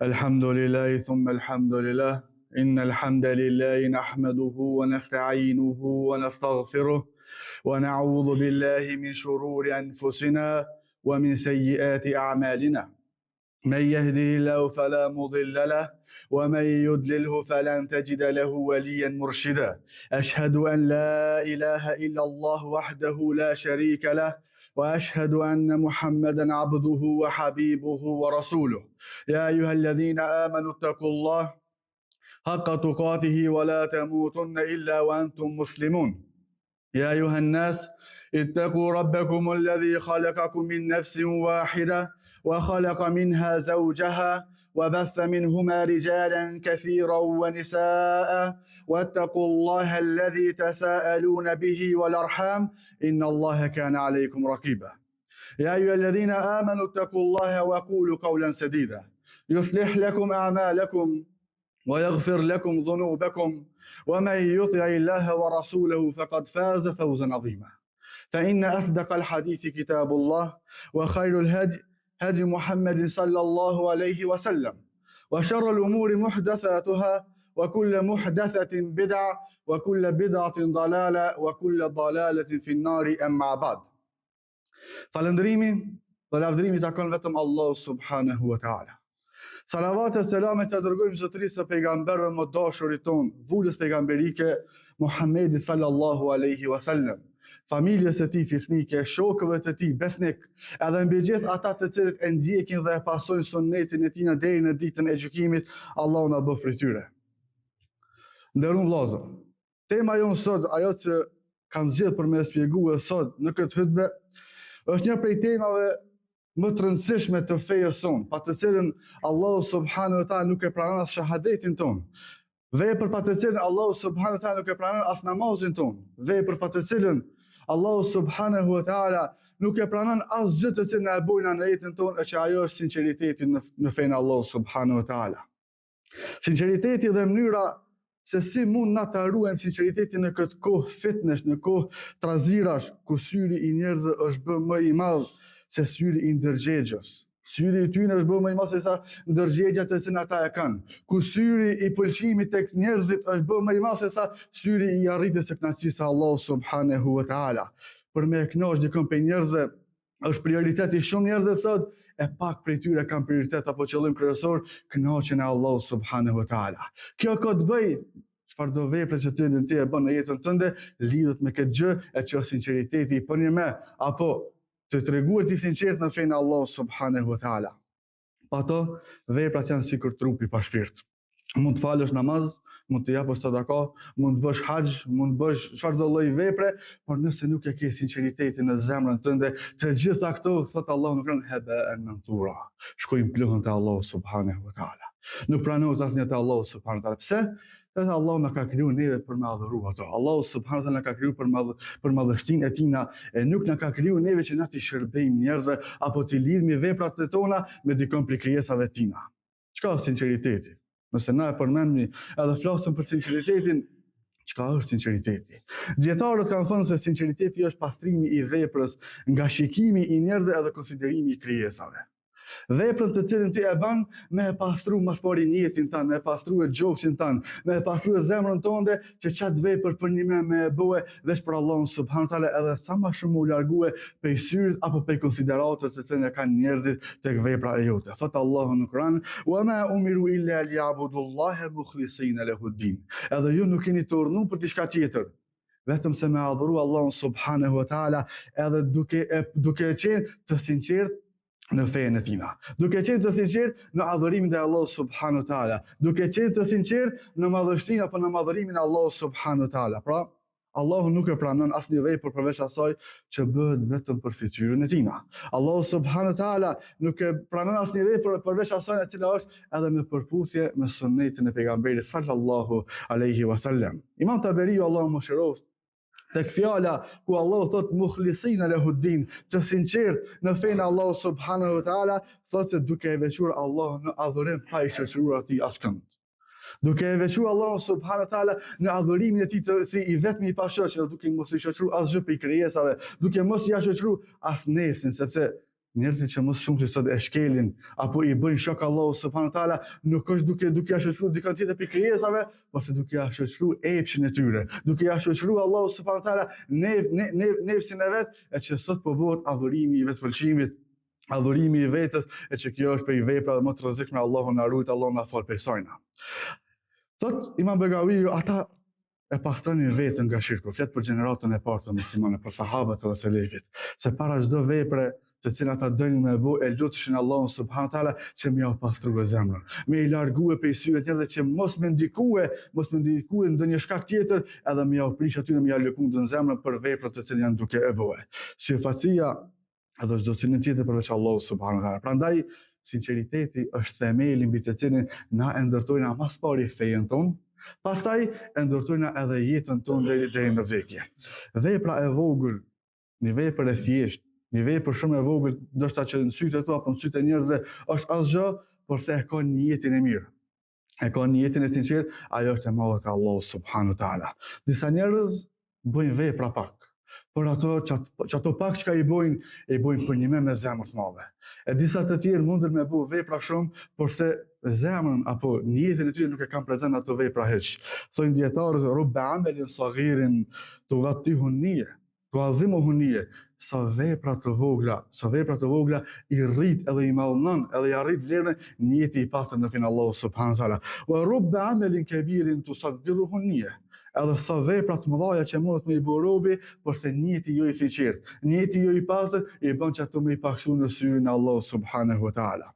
الحمد لله ثم الحمد لله إن الحمد لله نحمده ونستعينه ونستغفره ونعوذ بالله من شرور أنفسنا ومن سيئات أعمالنا من يهده الله فلا مضل له ومن يضلله فلن تجد له وليا مرشدا أشهد أن لا إله إلا الله وحده لا شريك له وأشهد أن محمدا عبده وحبيبه ورسوله يا أيها الذين آمنوا اتقوا الله حق تقاته ولا تموتن إلا وأنتم مسلمون يا أيها الناس اتقوا ربكم الذي خلقكم من نفس واحدة وخلق منها زوجها وبث منهما رجالا كثيرا ونساء واتقوا الله الذي تساءلون به والأرحام إن الله كان عليكم رقيبا يا أيها الذين آمنوا اتقوا الله وقولوا قولا سديدا يصلح لكم أعمالكم ويغفر لكم ذنوبكم ومن يطع الله ورسوله فقد فاز فوزا عظيما فإن أصدق الحديث كتاب الله وخير الهدي هدي محمد صلى الله عليه وسلم وشر الأمور محدثاتها وكل محدثة بدعة وكل بدعة ضلالة وكل ضلالة في النار أما بعد Falënderimi dhe lavdërimi i takon vetëm Allahu subhanahu wa taala. Salavat e selamet ia dërgojmë zotërisë së pejgamberëve më dashurit tonë, vulës pejgamberike Muhammedi sallallahu alaihi wasallam, familjes së tij fisnike, shokëve të tij besnik, edhe mbi gjithë ata të cilët e ndjekin dhe e pasojnë sunnetin e tij deri në ditën e gjykimit, Allahu na bëftë prej tyre. Nderum vëllazër, Tema jonë sot, ajo që kam zgjedh për me shpjegue sot në këtë hutbe, është një prej temave më të rëndësishme të fejës sonë, pa të cilën Allahu subhanahu wa taala nuk e pranon as shahadetin tonë. Vepër pa të cilën Allahu subhanahu wa taala nuk e pranon as namazin tonë. Vepër pa të cilën Allahu subhanahu wa taala nuk e pranon asgjë të cilën e bojna në jetën tonë, e që ajo është sinqeriteti në, në fenë Allahu subhanahu wa taala. Sinqeriteti dhe mënyra se si mund na ta ruajmë sinqeritetin në këtë kohë fitnesh, në kohë trazirash, ku syri i njerëzve është bë më i madh se syri i ndërgjegjes. Syri i tyre është bë më i madh se sa ndërgjegja të cilën ata e kanë. Ku syri i pëlqimit tek njerëzit është bë më i madh se sa syri i arritjes së kënaqësisë së Allahut subhanahu wa taala. Për me e kënaq dikën prej njerëzve është prioritet i shumë njerëzve sot, e pak prej tyre kanë prioritet apo qëllim kryesor kënaqjen e Allahut subhanahu wa taala. Kjo ka të bëjë çfarëdo vepre që ti ti e bën në jetën tënde, lidhet me këtë gjë e që është sinqeriteti i përnjëme apo të treguarit i sinqertë në fenë e Allahut subhanahu wa taala. Pa to, veprat janë sikur trupi pa shpirt. Mund të falësh namaz, mund të japësh sadaka, mund të bësh haxh, mund të bësh çfarëdo lloj vepre, por nëse nuk e ke sinqeritetin në zemrën tënde, të gjitha këto thot Allahu në Kur'an hebaen menthura. Shkojnë pluhun te Allahu subhanahu wa taala. Nuk pranohet asnjë te Allahu subhanahu wa taala. Pse? Edhe Allahu na ka kriju neve për me adhuru ato. Allahu subhanahu wa taala na ka kriju për madh për madhështinë e tina e nuk na ka kriju neve që na t'i shërbejmë njerëzve apo t'i lidhmi veprat e tona me dikon prej krijesave tina. Çka është sinqeriteti? Nëse na e përmendmi edhe flasim për sinqeritetin, çka është sinqeriteti? Dijetarët kanë thënë se sinqeriteti është pastrimi i veprës nga shikimi i njerëzve edhe konsiderimi i krijesave. Veprën të cilën ti e bën, me e pastru ma s'pari nijetin tand, me e pastru e gjoksin tand, me e pastru e zemrën tënde, që qatë vepër përnjëme me e bo veç për Allahun subhanahu teala edhe sa ma shumë u largue pej syrit apo pej konsideratës të cilën e kanë njerëzit tek vepra e jote. Thot Allahu në Kur'an: "Wa ma umiru illa liya'budullaha mukhlisina lahu din." Edhe ju nuk jeni të urdhnuar për diçka tjetër, vetëm se me adhuru Allahun subhanahu wa taala edhe duke e duke qenë të sinqert në fenë e tina. Duke qenë të sinqert në adhurimin e Allahut subhanahu wa taala, duke qenë të sinqert në madhështinë apo në madhërimin e Allahut subhanahu wa taala. Pra, Allahu nuk e pranon asnjë vepër përveç asaj që bëhet vetëm për fytyrën e tina. Allahu subhanahu wa taala nuk e pranon asnjë vepër përveç asaj e cila është edhe në përputhje me sunnetin e pejgamberit sallallahu alaihi wasallam. Imam Taberiu Allahu e mëshiroftë tek fjala ku Allahu thot mukhlisina lehuddin, të sinqert në fenë e Allahut subhanahu wa taala, thot se duke e veçuar Allahun në adhurim pa i shoqëruar atij askënd. Duke e veçuar Allahun subhanahu wa taala në adhurimin e tij të si i vetmi i pashoq, duke mos i shoqëruar asgjë prej krijesave, duke mos ia shoqëruar as nefsin, sepse. Njerëzit që më së shumti sot e shkelin apo i bëjnë shok Allahu subhanahu wa taala, nuk është duke duke ja shoqëruar dikën tjetër prej krijesave, por se duke ja shoqëruar epshin e tyre, duke ja shoqëruar Allahu subhanahu wa taala ne ne ne nefsin e vet, e që sot po bëhet adhurimi i vetëpëlqimit, adhurimi i vetes, e që kjo është prej veprave më të rrezikshme, Allahu na rujt, Allahu na fal prej sajna. Thot Imam Begaviu, ata e pastronin veten nga shirku, flet për gjeneratën e parë të muslimanëve, për sahabët edhe selefit, se para çdo vepre të cilën ata donin me bo, e luteshin Allahun subhanahu teala që me jau pastrue zemrën, me i largue prej syve të njerëzve që mos me ndikue, mos me ndikue ndonjë shkak tjetër, edhe me jau prish atyre me jau lëkundën zemrën për veprat të cilën janë duke e bo. Syefaqësia edhe çdo synim tjetër përveç Allahut subhanahu wa taala. Prandaj sinqeriteti është themeli mbi të cilin na e ndërtojna ma s'pari fejën tonë, pastaj e ndërtojna edhe jetën tonë deri deri në vdekje. Vepra e vogël, një vepër e thjeshtë, një vepër shumë e vogël, ndoshta që në sytë e tu apo në sytë e njerëzve është asgjë, por se e ka nijetin e mirë. E ka nijetin e sinqertë, ajo është e madhe te Allahu subhanahu teala. Disa njerëz bëjnë vepra pak, por ato qato pak çka i bojnë, i bojnë përnjëmend me zemër të madhe. E disa të tjerë munden me bo vepra shumë, por se zemrën apo nijetin e tyre nuk e kanë prezent ato vepra hiç. Thonë dijetarët rubbe amelin saghirin tugattihu nije. Tuadhimuhu nije, sa vepra të vogla, sa vepra të vogla i rrit edhe i madhnon, edhe ja rrit vlerën nijeti i pastër në fenë e Allahut subhanahu teala. Wa rubbe amelin kebirin tusaggiruhu nije. Edhe sa vepra të mëdha që mundet me i bo robi, por se nijeti jo i sinqert, nijeti jo i pastër, i bën që ato me i paksu në syrin e Allahut subhanahu teala.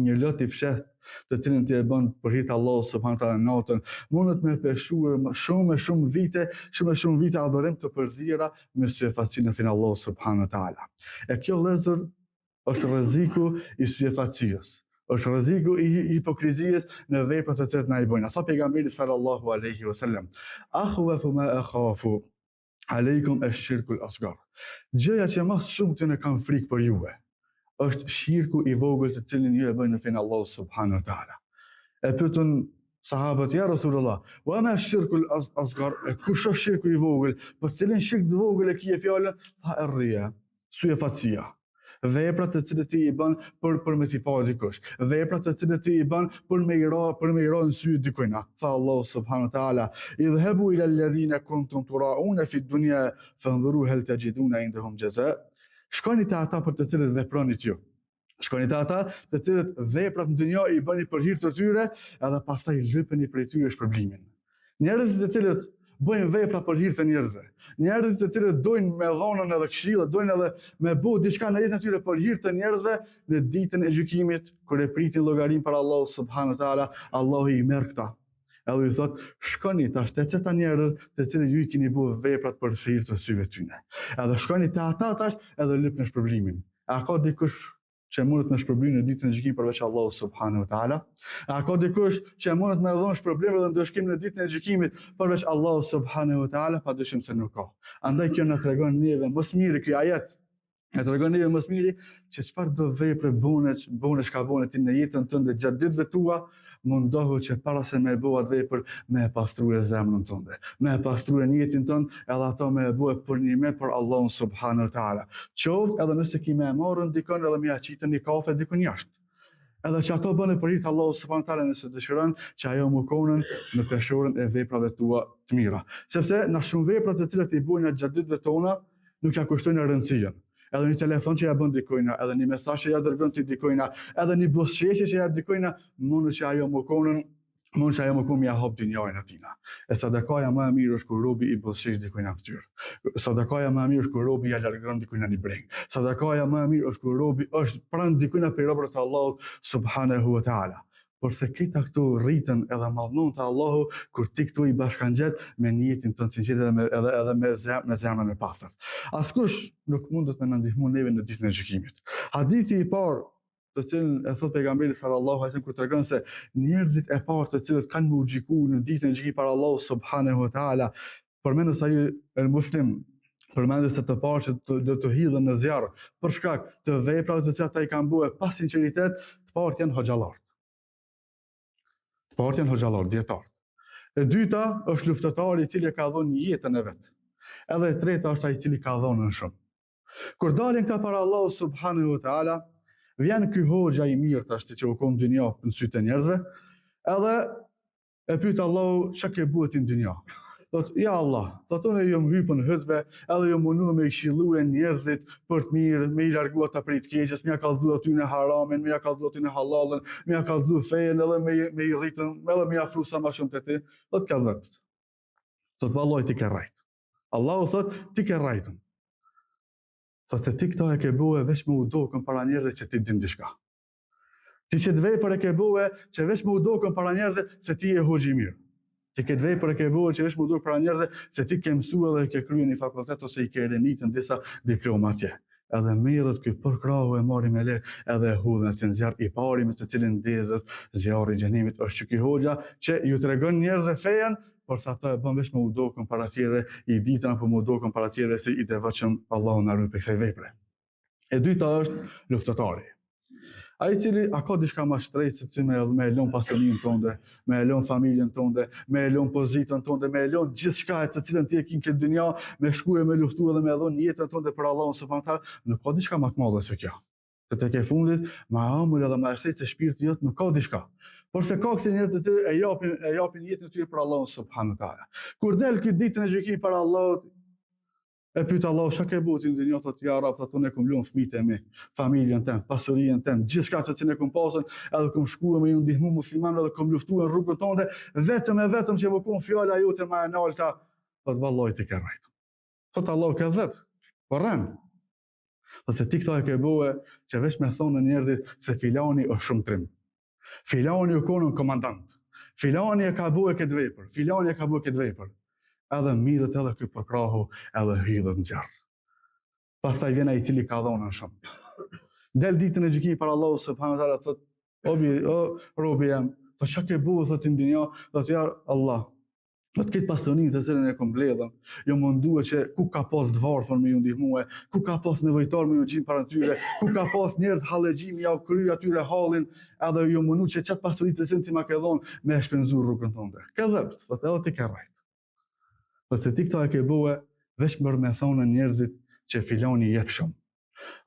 një lot i fshehtë të cilin ti e bën për hir të Allahut subhanahu teala natën, mundet me peshuar shumë e shumë vite, shumë e shumë vite adhurim të përziera me syefaqësi në fenë e Allahut subhanahu teala. E kjo vëllezër është rreziku i syefaqësisë. Është rreziku i hipokrizisë në veprat të cilat na i bëjnë. Tha pejgamberi sallallahu alaihi wasallam, "Akhwafu ma akhafu alejkum esh shirkul asgar. Gjëja që ma së shumti unë kam frikë për juve, është shirku i vogël të cilin ju e bëni në fenë e Allahut subhanahu wa taala. E pyetën sahabët ja Rasulullah, wa ma shirkul asgar, e kush është shirku i vogël? Për cilin shirk të vogël e kije fjalën? Tha er-rija, syefaqësia. Veprat të cilat ti i bën për për me t'i pa dikush. Veprat të cilat ti i bën për me i ra, për me i ra në sy dikujna. Tha Allahu subhanahu wa taala, "Idhhabu ila alladhina kuntum turauna fi dunya fanzuru hal tajiduna indahum jaza." Shkoni te ata për të cilët vepronit ju. Shkoni te ata të cilët veprat në dynja i bëni për hir të tyre, edhe pastaj lypeni prej tyre shpërblimin. Njerëzit të cilët bëjnë vepra për hir të njerëzve. Njerëzit të cilët dojnë me dhonën edhe këshillë, dojnë edhe me bo diçka në jetën e tyre për hir të njerëzve, në ditën e gjykimit, kur e pritin llogarinë para Allahut subhanahu teala, Allahu i merr këta. Edhe ju thot, shkoni tash te qëta njerëz të cilët ju i keni bo veprat për hir të syve tyne. Edhe shkoni te ata tash edhe lypni shpërblimin. A ka dikush që mundet me shpërbly në ditën e gjykimit përveç Allahut subhanahu wa taala? A ka dikush që mundet me dhënë shpërblim dhe ndëshkim në ditën e gjykimit përveç Allahut subhanahu wa taala? Pa dyshim se nuk ka. Andaj kjo na tregon neve më së miri ky ajet na tregon neve më së miri që çfarëdo vepre bone, bone çka bone ti në jetën tënde gjatë ditëve tua, mundohu që para se me e bo atë vepër, me e pastrue zemrën tënde, me e pastrue nijetin tënd, edhe ato me e bo e përnjime për Allahun subhanahu wa ta'ala. Qoftë edhe nëse ki me e marrën dikon edhe me ja qitën një kafe dikun jashtë. Edhe që ato bëne për hir të Allahut subhanahu wa ta'ala nëse dëshiron që ajo me konën në peshoren e veprave tua të mira. Sepse na shumë vepra të cilat i bojna gjatë ditëve tona, nuk ja kushtojnë rëndësinë. Edhe një telefon që ja bën dikujna, edhe një mesazh që ja dërgon ti dikujna, edhe një buzëqeshje që ja dikujna, mundet që ajo me konën, mundet që ajo me kon me ja hap dynjajën atina. E sadakaja më e mirë është kur robi i buzëqesh dikujna në fytyrë. Sadakaja më e mirë është kur robi ja largon dikujna një brengë. Sadakaja më e mirë është kur robi është pranë dikujna prej robërve të Allahut subhanahu wa taala. Por se këta këtu rriten edhe madhnohen te Allahu kur ti këtu i bashkangjet me nijetin tënd sinqert edhe me edhe edhe me zem, me zemrën e pastër. Askush nuk mundet me na ndihmu neve në ditën e gjykimit. Hadithi i parë të cilin e thot pejgamberi sallallahu alaihi wasallam kur tregon se njerëzit e parë të cilët kanë me u gjyku në ditën e gjykimit para Allahut subhanahu wa taala përmendet Sahih el Muslim përmendet se të parë që të, do të hidhen në zjarr për shkak të veprave të cilat ata i kanë bërë pa sinqeritet, të parët janë hoxhallarët. Të parët janë hoxhallarët, dijetarët. E dyta është luftëtari i cili e ka dhënë jetën e vet. Edhe e treta është ai i cili ka dhënë shumë. Kur dalin këta para Allahu subhanahu wa taala, vjen ky hoxha i mirë tashti që u kon n'dynja në sytë e njerëzve, edhe e pyet Allahu çka ke bo ti në dynja. Thot, ja Allah, thot unë jom hypë në hutbe, edhe jom munu me i këshillue njerëzit për të mirë, me i largu ata prej të keqes, me ja kallzu atyne haramin, me ja kallzu atyne hallallin, me ja kallzu fejen edhe me, me i rritën, edhe me i afru sa ma shumë te ti. Thot, kedhebt. Thot, vallahi ti ke rrejt. Allahu thot, ti ke rrejtën. Thot se ti këto e ke bue veç me u dokën para njerëzve që ti din diçka. Ti qët vepër e ke bue që veç me u dokën para njerëzve se ti je hoxhë i mirë. Ti këtë vepër e ke bue që veç me u dokën para njerëzve se ti ke mësu edhe ke krye një fakultet ose i ke renitën disa diploma atje. Edhe merret ky për krahu e marrin melekët edhe e hudhin atje në zjarr i pari me të cilin ndezet zjarri i xhehenemit është ky hoxha që ju tregon njerëzve fejen por se ato e bën veç me u dokën para tjerëve i ditën apo me u dokën para tjerëve si i devotshëm Allahu na ruaj prej kësaj vepre. E dyta është luftëtari. Ai i cili a ka diçka më shtrejtë se ti me me e lon pasurinë tënde, me e lon familjen tënde, me e lon pozitën tënde, me e lon gjithçka e të cilën ti e ki në këtë dynja, me shku e me luftu edhe me dhon jetën tënde për Allahun subhanahu teala, nuk ka diçka më të madhe se kjo. Se tek e fundit, ma ëmbël edhe ma e shtrejtë se shpirti jot nuk ka diçka. Por se ka kësi njerëz të cilët e japin e japin jetën e tyre për Allahun subhanahu teala. Kur del ky ditën e gjykimit para Allahut, E pyet Allahu çka ke bo ti në dynja, thot ja Rab, thot unë e kom lënë fëmijët e mi, familjen tem, pasurinë tem, gjithçka të cilën e kom pasën, edhe kom shkuar me ju ndihmu muslimanëve dhe kom luftuar në rrugën tënde, vetëm e vetëm që me kon fjala jote ma e nalta, thot vallahi ti ke rrejt. Thot Allahu kedhebt, po rren. Thot se ti këto e ke bue që veç me thonë njerëzit se filani është shumë trim. Filani u konën komandant. Filani e ka bue këtë vepër. Filani e ka bue këtë vepër. Edhe mirret edhe ky për krahu, edhe hidhet në zjarr. Pastaj vjen ai i cili ka dhonën shumë. Del ditën e gjykimit para Allahu subhanahu wa taala thot, o bi, o robi jem, thot çka ke bu thot në dynja, thot ja Allah, Thot këtë pasuni të cilën e kom mbledhën, jom mundue që ku ka pas të varfër me ju ndihmue, ku ka pas nevojtar me ju gjind para tyre, ku ka pas njerëz hallexhi me jau kry atyre hallin, edhe jom mundu që qatë pasuni të cilën ti ma ke dhonë me e shpenzu rrugën tënde. Kedhebt, thot edhe ti ke rrejt. Thot se ti këto e ke bue, veç për me thonë njerëzit që filani jep shumë.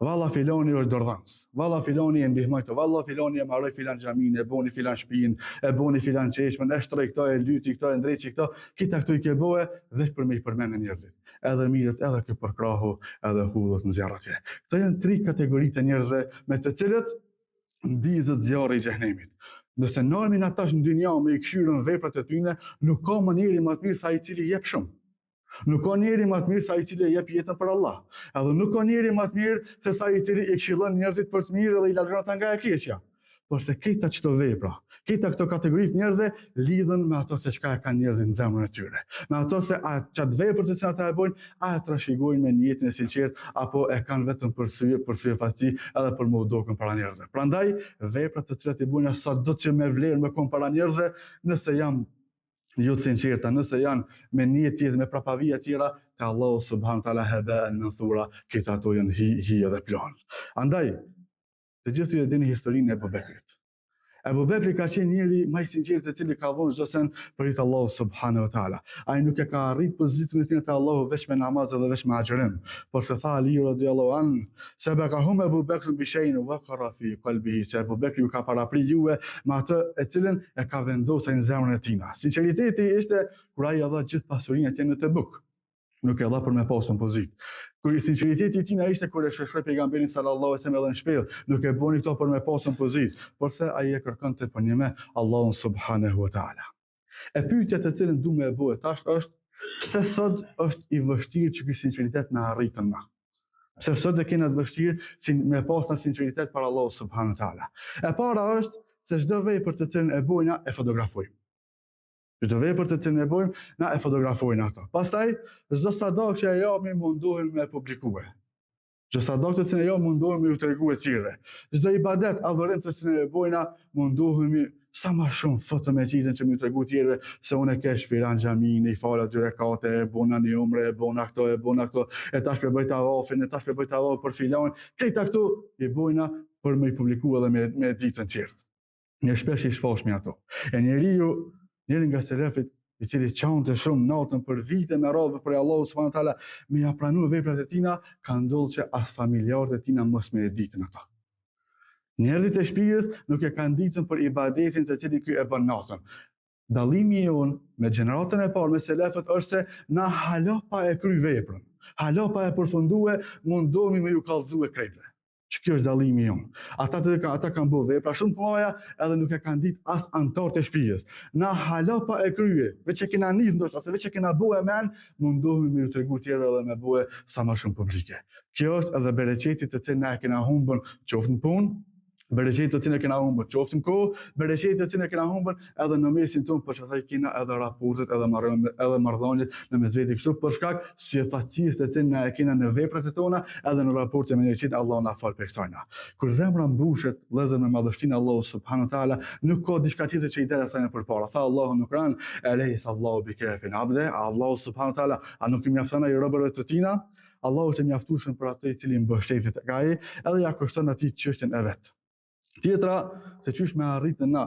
Valla filani është dordhans. Valla filani e ndihmoi këto. Valla filani e maroi filan xhaminë, e boni filan shtëpinë, e boni filan çeshmen, e shtroi këto, e lyti këto, e ndreqi këto. Këta këto i ke boe veç për me i përmend njerëzit. Edhe mirret edhe ky për krahu, edhe hudhet në zjarr atje. Këto janë tri kategori të njerëzve me të cilët ndizet zjarri i xhehenemit. Nëse nalmi na tash në dynja me i kqyrën veprat e tyne, nuk ka më njeri më të mirë se ai i cili jep shumë. Nuk ka njeri më të mirë se ai i cili e jep jetën për Allah. Edhe nuk ka njeri më të mirë se sa ai i cili i këshillon njerëzit për të mirë dhe i largon ata nga e keqja. Por se këta qëto vepra, këta këto kategori të njerëzve lidhen me ato se çka e kanë njerëzit në zemrën e tyre. Me ato se a qat vepër të cilën ata e bojnë, a e trashëgojnë me nijetin e sinqertë apo e kanë vetëm për sy, për syefaqësi edhe për me u dokën para njerëzve. Prandaj veprat të cilat i bojnë sado që me vlerë me kon para njerëzve, nëse janë jo të sinqerta, nëse janë me nijet tjetër, me prapavija tjera, te Allahu subhanahu taala hebaen menthura, këto ato janë hi, hi edhe pluhun. Andaj, të gjithë ju e dini historinë e Ebu Bekrit. Ebu Bekri ka qenë njeri ma i sinqertë i cili ka dhonë çdo sen për hir të Allahu subhanahu wa taala. Ai nuk e ka arrit pozitën e tij te Allahu veç me namaz edhe veç me agjërim, por se tha Ali radiallahu an, Sebekahum Ebu Bekrun bi shejin wakara fi kalbihi, se Ebu Bekri ju ka parapri juve me atë e cilën e ka vendosur në zemrën e tina. Sinqeriteti ishte kur ai e dha gjithë pasurinë e tij në Tebuk. Nuk e dha për me pasën pozitë. Kur sinqeriteti i tina ishte kur e shoqëroi pejgamberin sallallahu alaihi wasallam edhe në shpellë, nuk e boni këto për me pasën pozitë, porse ai e kërkonte përnjëme Allahun subhanahu wa taala. E pyetja të cilën du me e bo tash është pse sot është i vështirë që ky sinqeritet me arritën na? Pse sot e kena të vështirë si me pas na sinqeritet para Allahut subhanahu teala. E para është se çdo vepër të cilën e bojna e fotografojmë. Çdo vepër të cilën e bojmë, na e fotografojmë ato. Pastaj, çdo sadak që e japim mundohemi me e publikue. Çdo sadak të cilën e japim mundohemi me ju tregue tjerëve. Çdo ibadet, adhurim të cilën e bojna, mundohemi sa ma shumë foto me qitën që me ju tregu tjerëve se unë e kesh filan xhaminë, i fala dy rekate, e bona një umre, e bona këto, e bona këto, e tash pe bëj tavafin, e tash pe bëj tavaf për filan, këta këto i bojna për me i publiku edhe me, me ditën tjerët. Ne shpesh i shfaqmi ato. E njeriu, njëri nga selefit. i cili qante shumë natën për vite me radhë prej Allahu subhanahu wa taala me ja pranu veprat e tina, ka ndodhur që as familjarët e tina mos me e ditën ata. Njerëzit e shtëpisë nuk e kanë ditën për ibadetin të cilin ky e bën natën. Dallimi jonë me gjeneratën e parë me selefët është se na hala pa e kry veprën, hala pa e përfundue, mundohemi me ju kallzue krejtve. Që kjo është dallimi jonë. Ata të ata kanë bo vepra shumë të mëdha edhe nuk e kanë ditë as anëtarët e shtëpisë. Na hala pa e krye, veç e kena nis ndoshta, ose veç e kena bo e men, mundohemi me ju tregu tjerëve edhe me bo sa më shumë publike. Kjo është edhe bereqeti të cilin na e kena humbën qoftë në punë, bereqeti të cilin e kena humbën qoftë në kohë, bereqeti të cilin e kena humbën edhe në mesin tonë, për qata i kena edhe raportet edhe marrëdhëniet edhe marrëdhëniet në mes veti kështu për shkak syefaqësisë të cilën na e kena në veprat e tona edhe në raporte me njëri-tjetrin Allahu na fal për kësajna. Kur zemra mbushet vëllezër me madhështinë e Allahut subhanahu wa taala, nuk ka diçka tjetër që i del asaj përpara. Tha Allahu në Kur'an, "Elejsa Allahu bi kafin abde", Allahu subhanahu wa taala, a nuk i mjafton ai robërve të tina? Allahu është i mjaftueshëm për atë i cili mbështetet tek ai, edhe ja kushton atij çështjen e vet. Tjetra, se qysh me arrit na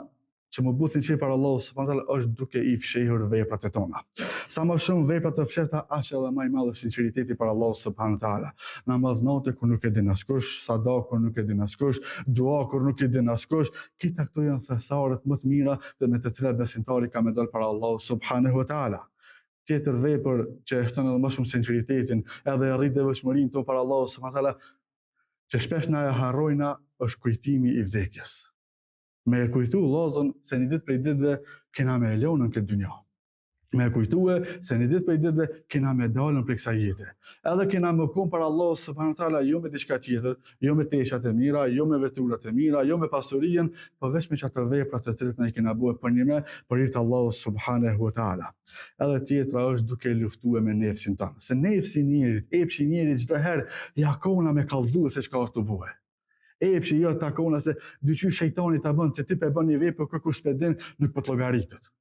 që me u bo sinqert para Allahu subhanahu taala është duke i fshehur veprat e tona. Sa më shumë vepra të fshehta, aq edhe më i madh është sinqeriteti para Allahu subhanahu taala. Namaz nate kur nuk e din askush, sadaka kur nuk e din askush, dua kur nuk e din askush, këta këto janë thesaret më të mira të me të cilat besimtari ka me dal para Allahu subhanahu taala. Tjetër vepër që e shton edhe më shumë sinqeritetin, edhe e rrit devotshmërinë tonë para Allahu subhanahu taala, që shpesh na e harrojna është kujtimi i vdekjes. Me e kujtu vllazën se një ditë prej ditëve kena me e lonë këtë dynja. Me e kujtue se një ditë prej ditëve kena me dalën prej kësaj jete. Edhe kena me kon para Allahu subhanahu taala jo me diçka tjetër, jo me teshat e mira, jo me veturat e mira, jo me pasurinë, po veç me qato vepra të cilat na i kena bërë për një me, për hir të Allahu subhanahu wa taala. Edhe tjetra është duke luftue me nefsin tonë. Se nefsi i njerit, epshi i njerit çdo herë ja kona me kallzue se çka është tu bue. Epshi jo ta kona se dyqy shejtani ta bën se ti pe bën një vepër kërkush s'pe din, nuk po të llogaritet.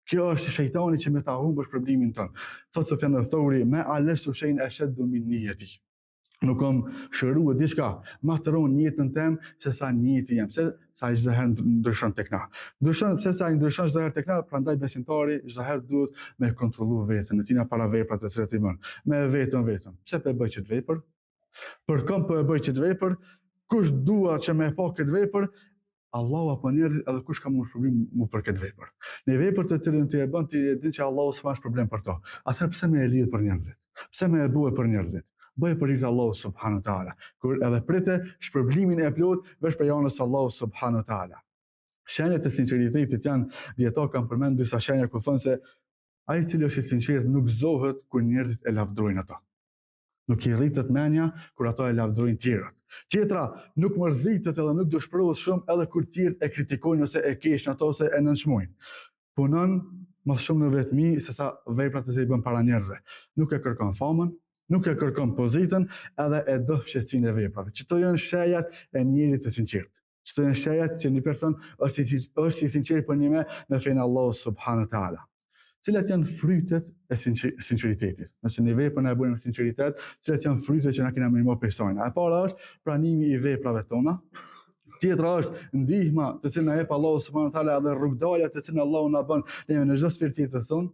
Kjo është shejtani që me ta humbë shpërblimin tënd. Thotë Sufjan Thauri, ma alexhtu shejen esheddu min nijeti. Nuk kam shërue diçka ma të rëndë n'jetën tem se sa nijeti jem, pse se ai çdo herë ndryshon tek na. Ndryshon pse se ai ndryshon çdo herë tek na, prandaj besimtari çdo herë duhet me kontrollu veten e tina para veprat të cilat i bën. Me vetën vetën. Pse po e bëj qët vepër? Për këm po e bëj qët vepër? Kush dua që me e pa këtë vepër? Allahu apo njerëzit edhe kush ka me shpërbly mu për këtë vepër. Një vepër të cilën ti e bën ti e din që Allahu s'ma shpërblen për to. Atëherë pse me e lidh për njerëzit? Pse me e bue për njerëzit? Bëje për hir të Allahu subhanahu wa taala. Kur edhe prite shpërblimin e plot veç prej anës së Allahu subhanahu wa taala. Shenjat e sinqeritetit janë, dijetarët kanë përmend disa shenja ku thonë se ai i cili është i sinqertë nuk zohet kur njerëzit e lavdrojnë atë. Nuk i rritet menja kur ato e lavdërojnë tjerët. Tjetra, nuk mërzitet edhe nuk dëshpërohet shumë edhe kur tjerët e kritikojnë ose e keshin ato ose e nënçmojnë. Punon më shumë në vetmi se sa veprat që i bën para njerëzve. Nuk e kërkon famën, nuk e kërkon pozitën, edhe e do fshehtësinë e veprave. Qëto janë shenjat e njerit të sinqertë. Qëto janë shenjat që një person është i, është i sinqertë për një me në fenë e Allahu subhanahu teala. Cilat janë frytet e sinqeritetit? Nëse një vepër na e bëjmë me sinqeritet, cilat janë frytet që na kena me i marrë prej sajna? E para është pranimi i veprave tona. Tjetra është ndihma të cilën na jep Allahu subhanahu teala dhe rrugdalja të cilën Allahu na bën neve në çdo sferë të jetës sonë,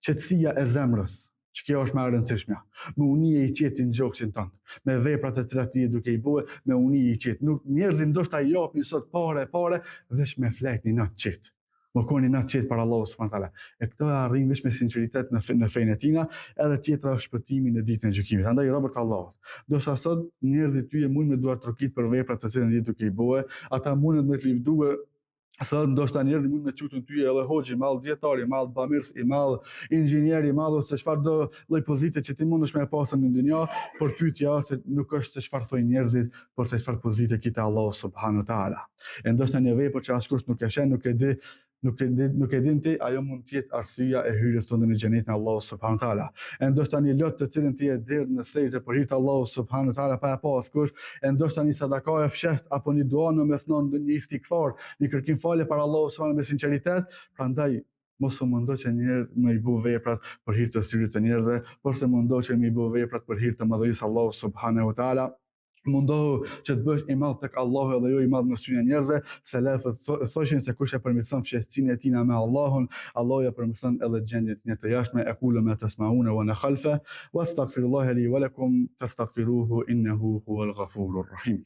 qetësia e zemrës, Që kjo është më e rëndësishmja. Me u nie i qetë në gjoksin tënd, me veprat të cilat ti je duke i bue, me u nie i qetë. Nuk njerëzit ndoshta i japin sot pare, pare, veç me flejt një natë qetë. Me kon një natë qetë para Allahu subhanahu teala. E këto e arrijmë veç me sinqeritet në në fenë e tina, edhe tjetra është shpëtimi në ditën e gjykimit. Andaj robër të Allahut. Ndoshta sot njerëzit ty e mund me duartrokit për veprat të cilat je duke i bue, ata mundën me të livdue Sot ndoshta njerëzit mund me qujtun ty edhe hoxhë i madh, dijetar i madh, bamirës i madh, inxhinier i madh ose çfarë do lloj pozite që ti mundesh me e pasë në dynja, por pyetja është se nuk është se çfarë thonë njerëzit, por se çfarë pozite ki te Allahu subhanahu wa taala. E ndoshta një vepër që askush nuk e sheh, nuk e di, nuk e di, nuk e din ti, ajo mund të jetë arsyeja e hyrjes tënde në xhenetin e Allahut subhanahu wa taala. E ndoshta një lot të cilin ti e derdh në sexhde për hir të Allahut subhanahu wa taala pa e pa askush, e ndoshta një sadaka e fshehtë apo një dua në mesnatë, një istigfar, një kërkim falje para Allahut subhanahu me sinqeritet, prandaj mos u mundo që njëherë me i bu veprat për hir të syrit të njerëzve, por se mundo që me i bu veprat për hir të madhërisë Allahut subhanahu wa taala. Mundohu që të bëhesh i madh tek Allahu edhe jo i madh në syrin e njerëzve, selefët thoshin se kush e përmirëson fshehtësinë e tina me Allahun, Allahu ja përmirëson edhe gjendjen e tina të jashtme, ekulu ma tesmaune wa ana khalfe, wa astaghfirullaha li wa lakum, fastaghfiruhu innehu huwal ghafurur rahim.